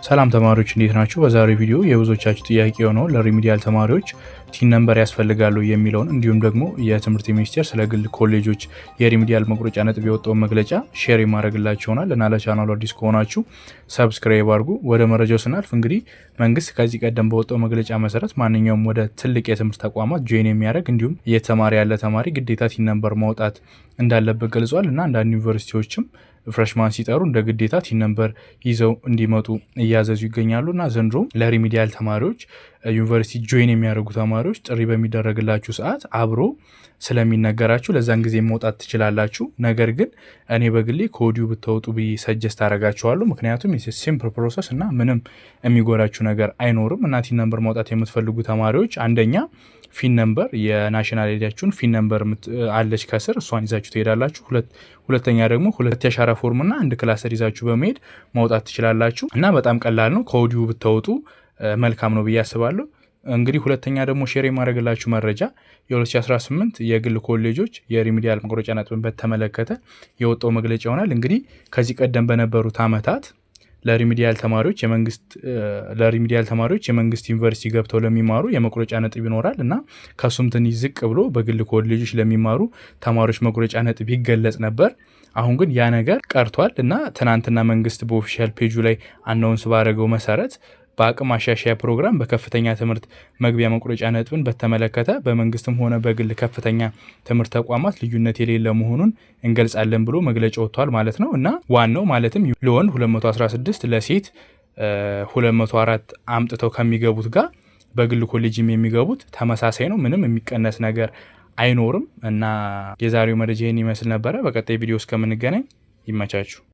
ሰላም ተማሪዎች፣ እንዴት ናችሁ? በዛሬው ቪዲዮ የብዙዎቻችሁ ጥያቄ የሆነው ለ remedial ተማሪዎች TIN number ያስፈልጋሉ የሚለውን እንዲሁም ደግሞ የትምህርት ሚኒስቴር ስለ ግል ኮሌጆች የ remedial መቁረጫ ነጥብ የወጣውን መግለጫ share የማደርግላችሁ ይሆናል እና ለቻናሉ አዲስ ከሆናችሁ subscribe አድርጉ። ወደ መረጃው ስናልፍ እንግዲህ መንግስት ከዚህ ቀደም በወጣው መግለጫ መሰረት ማንኛውም ወደ ትልቅ የትምህርት ተቋማት join የሚያደርግ እንዲሁም እየተማረ ያለ ተማሪ ግዴታ TIN number ማውጣት እንዳለበት ገልጿል እና አንዳንድ ዩኒቨርሲቲዎችም freshman ሲጠሩ እንደ ግዴታ TIN number ይዘው እንዲመጡ እያዘዙ ይገኛሉ። እና ዘንድሮ ለ remedial ተማሪዎች፣ ዩኒቨርሲቲ join የሚያደርጉ ተማሪዎች ጥሪ በሚደረግላችሁ ሰዓት አብሮ ስለሚነገራችሁ ለዛን ጊዜ መውጣት ትችላላችሁ። ነገር ግን እኔ በግሌ ከወዲሁ ብታወጡ ብዬ suggest አደርጋችኋለሁ። ምክንያቱም simple process እና ምንም የሚጎዳችሁ ነገር አይኖርም። እና TIN number ማውጣት የምትፈልጉ ተማሪዎች አንደኛ FIN number፣ የ national ID ያችሁን FIN number አለች ከስር፣ እሷን ይዛችሁ ትሄዳላችሁ። ሁለተኛ ደግሞ ሁለት የአሻራ ፎርም እና አንድ ክላሰር ይዛችሁ በመሄድ ማውጣት ትችላላችሁ እና በጣም ቀላል ነው። ከወዲሁ ብታወጡ መልካም ነው ብዬ አስባለሁ። እንግዲህ ሁለተኛ ደግሞ share የማደርግላችሁ መረጃ የ2018 የግል ኮሌጆች የ remedial መቁረጫ ነጥብን በተመለከተ የወጣው መግለጫ ይሆናል። እንግዲህ ከዚህ ቀደም በነበሩት ዓመታት ለ remedial ተማሪዎች የመንግስት ዩኒቨርሲቲ ገብተው ለሚማሩ የመቁረጫ ነጥብ ይኖራል እና ከሱም ትንሽ ዝቅ ብሎ በግል ኮሌጆች ለሚማሩ ተማሪዎች መቁረጫ ነጥብ ይገለጽ ነበር። አሁን ግን ያ ነገር ቀርቷል እና ትናንትና መንግስት በ official page ኡ ላይ announce ባደረገው መሰረት በአቅም ማሻሻያ ፕሮግራም በከፍተኛ ትምህርት መግቢያ መቁረጫ ነጥብን በተመለከተ በመንግስትም ሆነ በግል ከፍተኛ ትምህርት ተቋማት ልዩነት የሌለ መሆኑን እንገልጻለን ብሎ መግለጫ ወጥቷል ማለት ነው። እና ዋናው ማለትም ለወንድ 216፣ ለሴት 204 አምጥተው ከሚገቡት ጋር በግል ኮሌጅም የሚገቡት ተመሳሳይ ነው። ምንም የሚቀነስ ነገር አይኖርም። እና የዛሬው መረጃ ይህን ይመስል ነበረ። በቀጣይ ቪዲዮ እስከምንገናኝ ይመቻችሁ።